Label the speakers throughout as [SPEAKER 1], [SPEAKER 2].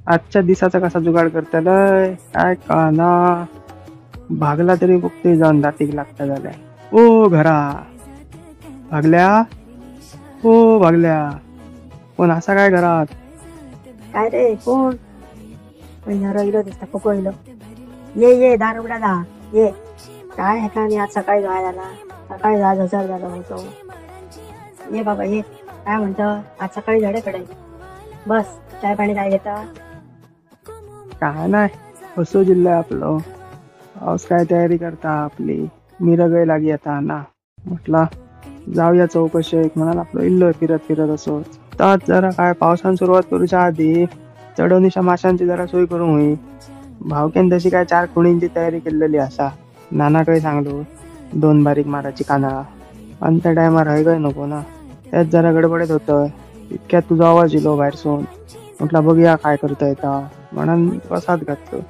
[SPEAKER 1] आजच्या दिसाचा कसा जुगाड करतलय काय कळना. भागला तरी बघतोय जाऊन दातीक लागता जाल्यार. ओ घरा भागल्या, ओ भागल्या, कोण असा काय घरात?
[SPEAKER 2] काय रे कोण? नवरो इलो दिसता, कोको इलो. ये ये दार उघडा दा ये. काय हेका आणि आज सकाळी जाय झाला, सकाळी जा हजार झाला होतो. ये बाबा ये. काय म्हणतो आज सकाळी झाडे कडे बस चाय पाणी काय घेता?
[SPEAKER 1] काय नाही असो जिल्हा आपलो. पाऊस काय तयारी करता आपली मिरगय लागी आता ना. म्हटला जाऊया चौकशेक म्हणाल आपलं इल्लो फिरत फिरत असोच. तर जरा काय पावसान सुरुवात करूच्या आधी चढवणीच्या माशांची जरा सोय करू होई. भावकेन तशी काय 4 खुणींची तयारी केलेली असा. नानाकडे सांगलो 2 बारीक माराची कानाळा आणि त्या टायमार हय गय नको ना, त्यात जरा गडबडीत होतं. इतक्यात तुझा आवाज इलो बाहेरसून, म्हटला बघूया काय करता येता म्हणून प्रसाद घातलो.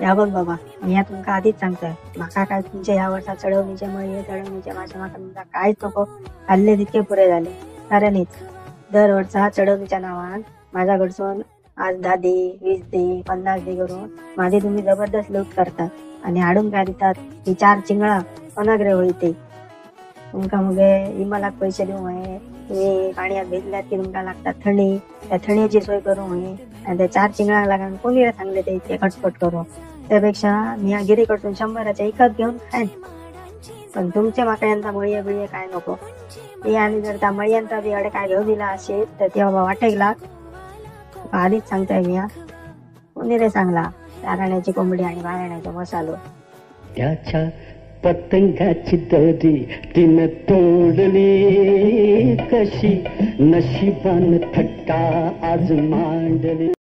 [SPEAKER 2] या बघ बाबा मी या तुमका आधीच सांगतोय, माका काय तुमच्या ह्या वर्षात चढवणीचे मळये चढवणीचे मासे माका तुमका काहीच नको, खाल्ले तितके पुरे झाले. कारण हीच दर वर्षा चढवणीच्या नावान माझ्याकडसून आज 10 दी 20 दी 50 दी करून माझी तुम्ही जबरदस्त लूट करतात आणि हाडून काय दितात ही 4 चिंगळा कोणाक रे होई ते. तुमका मगे इमालाक पैसे देऊ हये, तुम्ही पाण्यात भिजल्यात की तुमका लागतात थंडी, त्या थंडीची सोय करू हये आणि त्या 4 चिंगळांक लागून कोणी रे सांगले ते इतके खटपट करू. त्यापेक्षा मी या गिरीकडसून 100 इकत घेऊन खाईन, पण तुमचे माका यंदा मळये बिळये काय नको. ते आणि जर त्या मळयांचा बी अडे काय घेऊ दिला असेल तर ते बाबा वाटेक लाग. आधीच सांगताय मी. कोणी रे सांगला 4 कोंबडी आणि 12 मसालो.
[SPEAKER 3] त्याच्या पतंगाची दरी तिनं तोडली कशी, नशिबान थट्टा आज मांडली.